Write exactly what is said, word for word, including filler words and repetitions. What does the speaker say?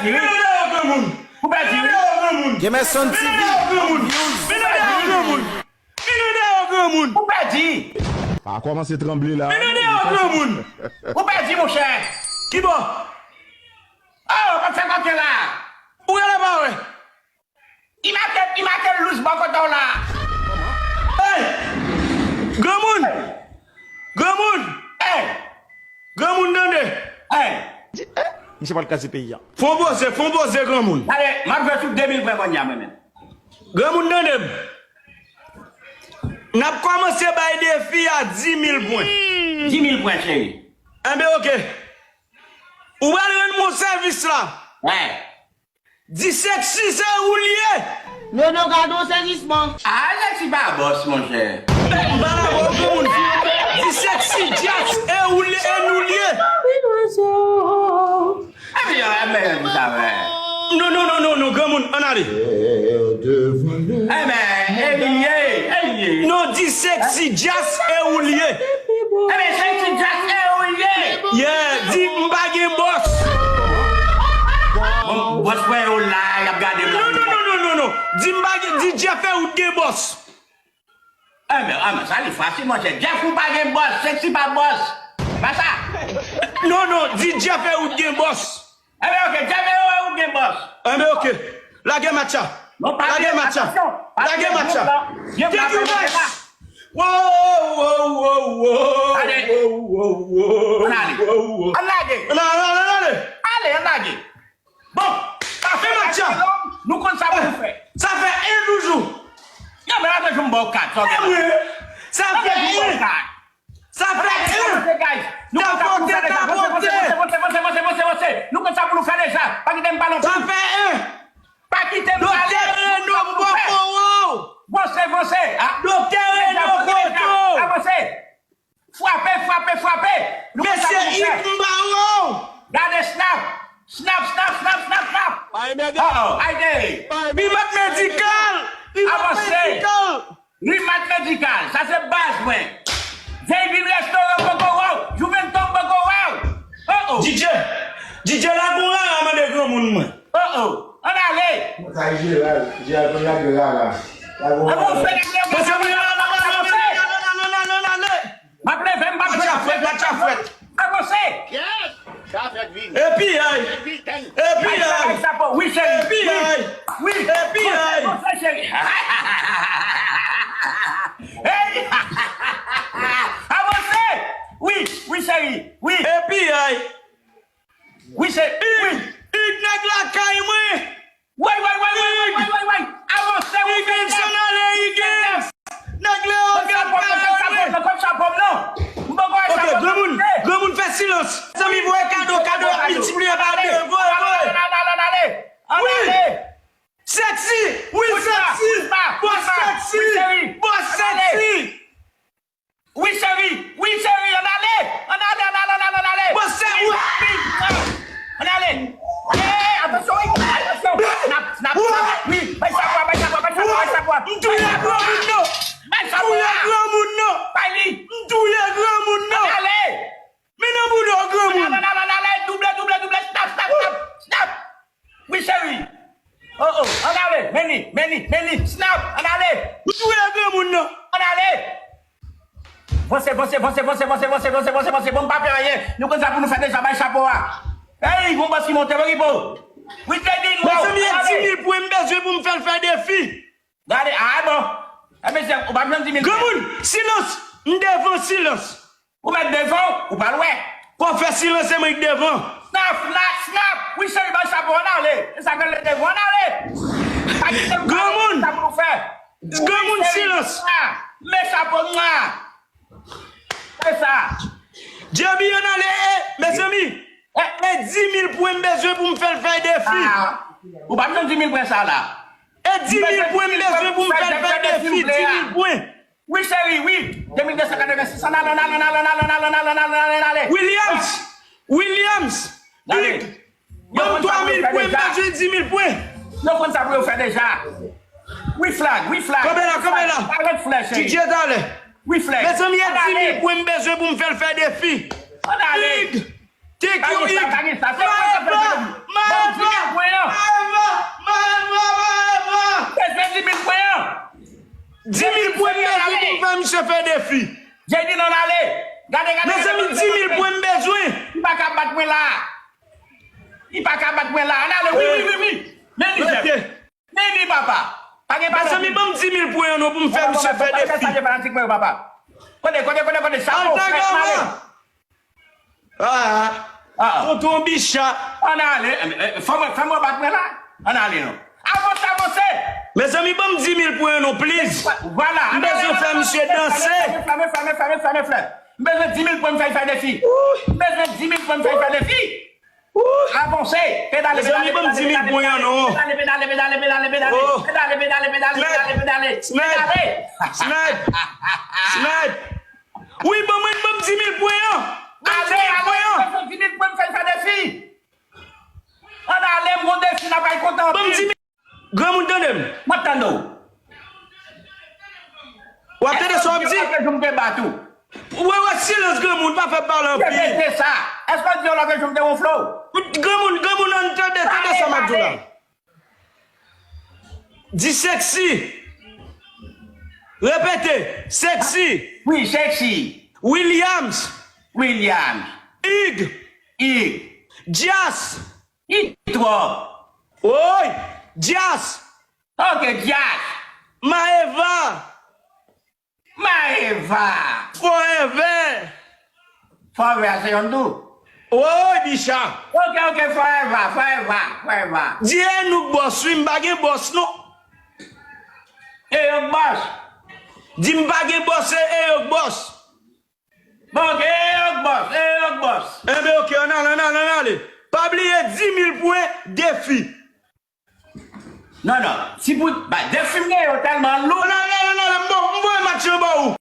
Mennen deyò granmoun. Ou pèdi, wi. Mennen deyò granmoun. Jameson T V. Mennen deyò granmoun. Mennen deyò granmoun. Mennen deyò granmoun. Ou pèdi. Pa kòmanse tranble la. Mennen deyò granmoun. Ou pèdi, monchè. Kibò? Oh, pa fè koken la. Ou rele pa wè. Imake, imake lous bò kote w la. Hey! Granmoun! Granmoun! Hey! Granmoun tande! Hey! Di, eh, misye pral kraze peyi a. Fon poze, fon poze granmoun. Gade, m ap jwe sou de mil pwen kounye a mwen menm. Granmoun tande m. N ap kòmanse bay defi a di mil pwen. Di mil pwen, cheri. Enben, oke. Ou pral rann mwen sèvis la. Wi. Di Sexy se ou l ye. Nono, gade yon sezisman. Ah, Sexy pa bòs, monchè. M pa la bòs, granmoun. Di Sexy Jazz e ou l ye, e nou l ye. Epi yo, e mèt sa vre. Non, non, non, non, non, granmoun, ann ale. Enben, e li ye, e li ye. Non, di Sexy Jazz e ou l ye. Enben, Sexy Jazz e ou l ye. Yeah, di m pa gen bòs. Bon, bòs mwen yo la, y ap gade m. Non, non, non, non, non, non. Di m pa gen, di Jeff e ou t gen bòs. Enben, enben, sa li fasil, monchè. Jeff ou pa gen bòs, Sexy pa bòs. Pa sa. Non, non, di Jeff e ou t gen bòs. Enben, oke, Jeff e ou t gen bòs. Enben, oke. Lage match la. Lage match la. Lage match la. Thank you, guys. Wow, wow, wow, wow. Ale. Ann ale. Ann lage. Ann ale, ann ale. Ale, ann lage. Bon, sa fè match la. Nou konn sa pou nou fè. Sa fè en toujou. Yo, men la toujou m ba w kat. Sa fè en. Sa fè en. Sa fè en. Avanse, guys. Nou konn sa pou nou fè deja. Avanse, avanse, avanse, avanse, avanse, avanse. Nou konn sa pou nou fè deja. Pa kite m pale anpil. Sa fè en. Pa kite m pale. Doktè Reno poko wè w. Avanse, avanse. Ah. Doktè Reno poko. Avanse. Frape, frape, frape. Nou konn sa pou nou fè. Mesye Yves Mbawo. Gade snap. Snap, snap, snap, snap, snap. Ay, mède. Oh, oh, ay, de. Rimat medikal. Rimat medikal. Rimat medikal. Sa se baz mwen. Veyvil restoran poko wè w. Jouventon poko wè w. Oh, oh. D J. D J la gon rara mande granmoun mwen. Oh, oh. Ann ale. Sa Jeral, Jeral konn lage rara. Mezanmi, ann ale, ann ale, ann ale, ann ale, ann ale. M ap leve, m p ap leve. Match la fèt, match la fèt. Avanse. Yes. Sa fèt vini. Epi ay. Epi ay. Ay, chapo. Wi, cheri. Epi ay. Wi. Epi ay. Avanse, cheri. Hey. Avanse. Wi, wi, cheri. Wi. Epi ay. Wi, cheri. Wi. Ig nèg lakay mwen. Way, way, way, way, way, way, way, way. Avanse, Higgins, ann ale, Higgins. Nèg Leogàn pa jwe. Mwen pa wè chapo m nan. Mwen pa wè chapo m nan. Ok, granmoun, granmoun fè silans. Zanmi, voye kado, kado ap miltipliye pa de. Voye, voye. Ann ale, ann ale, ann ale. Wi. Sexy, wi, Sexy. Bòs Sexy. Bòs Sexy. Wi, cheri! Wi, cheri! Ann ale! Ann ale, ann ale, ann ale, ann ale! Bon, se ou! Wi, wi, ann ale! Ey, atansyon, wi! Atansyon! Snap, snap, snap! Wi! Bay chapo a, bay chapo a, bay chapo a, bay chapo a! M touye granmoun nan! Bay chapo a! M touye granmoun nan! Bay li! M touye granmoun nan! Ann ale! Men nan bouda w granmoun. Ann ale, ann ale, ann ale, double, double, double, snap, snap, snap, snap. Wi, cheri. Oh, oh, ann ale, men li, men li, men li, snap, ann ale. Ou touye granmoun nan. Ann ale. Vanse, vanse, vanse, vanse, bon, m pa pè anyen. Nou konn sa pou nou fè deja, bay chapo a. Ey, gon bòs ki monte, wi, bo. Wi, Teddy, mezanmi, e di mil pwen m bezwen pou m fè l fè defi. Gade, a bon. E mesye, ou pa bezwen di mil. Granmoun, silans! M devan silans! Ou mèt devan, ou pa lwen. Kò fè silans, se mwen ki devan. Snap, snap, snap! Wi, cheri, bay chapo, ann ale. E sa k rele devan, ann ale. Pa kite m pale, sa pou nou fè. Granmoun, silans! Men chapo nwa. E sa. Djebi, ann ale, e, mezanmi. E di mil pwen m bezwen pou m fè l fè defi. Ah, ou pa bezwen di mil pwen sa la. E di mil pwen m bezwen pou m fè l fè defi, di mil pwen. Wi, cheri, wi. De mil de san katrevensis, ann ale, ann ale, ann ale, ann ale, ann ale, ann ale, ann ale, ann ale, ann ale. Williams, Williams, Big, ban m twa mil pwen, m bezwen di mil pwen. Yo konn sa pou yo fè deja. Wi, flag, wi, flag. Kanpe la, kanpe la. Pa ret flèch, cheri. D J talè. Wi, flag. Mezanmi, e di mil pwen m bezwen pou m fè l fè defi. Ann ale. Big. Thank you, Ig. Maeva, Maeva! Maeva! Maeva! Maeva! Bezwen di mil pwen an. Di mil pwen m bezwen pou m fè misye fè defi. Jay di non, ale. Gade, gade. Mezanmi, di mil pwen m bezwen. Li pa ka bat mwen la. Li pa ka bat mwen la. Ann ale, wi, wi, wi, wi. Men li, chèf. Men li, papa. Pa gen pale. Mezanmi, ban m di mil pwen an non pou m fè misye fè defi. Kote, kote, kote, kote, chapo, frè, ann ale. Ah, ah. Tonton Bicha. Ann ale. Fè mwen, fè mwen bat mwen la. Ann ale non. Avanse, avanse. Mezanmi, ban m di mil pwen an non, please. Vwala. M bezwen fè misye danse. Flame, flame, flame, flame, flame. M bezwen di mil pwen m fè l fè defi. M bezwen di mil pwen m fè l fè defi. Avanse. Pedale, mezanmi, ban m di mil pwen an non. Pedale, pedale, pedale, pedale, pedale. Pedale, pedale, pedale, pedale, pedale. Snipe. Snipe. Snipe. Wi, ban mwen, ban m di mil pwen an. Ban m di mil pwen an. Di mil pwen m fè l fè defi. Ann ale, m gon defi, n ap al kontan anpil. Granmoun, tande m. Mwen tande w. W ap tande sa w ap di? Èske w wè ke jou m te bat ou? Ou wè, wè, silans granmoun, pa fè pale anpil. Repete sa. Èske w di yon lòt ke jou m te wonfle w? Granmoun, granmoun, ann tande, tande sa m ap di w la. Di Sexy. Repete. Sexy. Wi, Sexy. Williams. Williams. Hugues. Hugues. Dias. Li twòp. Woy. Dias. Ok, Dias. Maeva. Maeva. Forever. Forever a se yonn tou. Woy, Bicha. Ok, ok, Forever, Forever, Forever. Di Enouk bòs, wi, m pa gen bòs, non. Enouk bòs. Di m pa gen bòs, se Enouk bòs. Bon, ok, Enouk bòs, Enouk bòs. Enben, ok, ann ale, ann ale, ann ale. Pa bliye di mil pwen defi. Non, non. Si pou, ba, defi m gen yo tèlman lou. Ann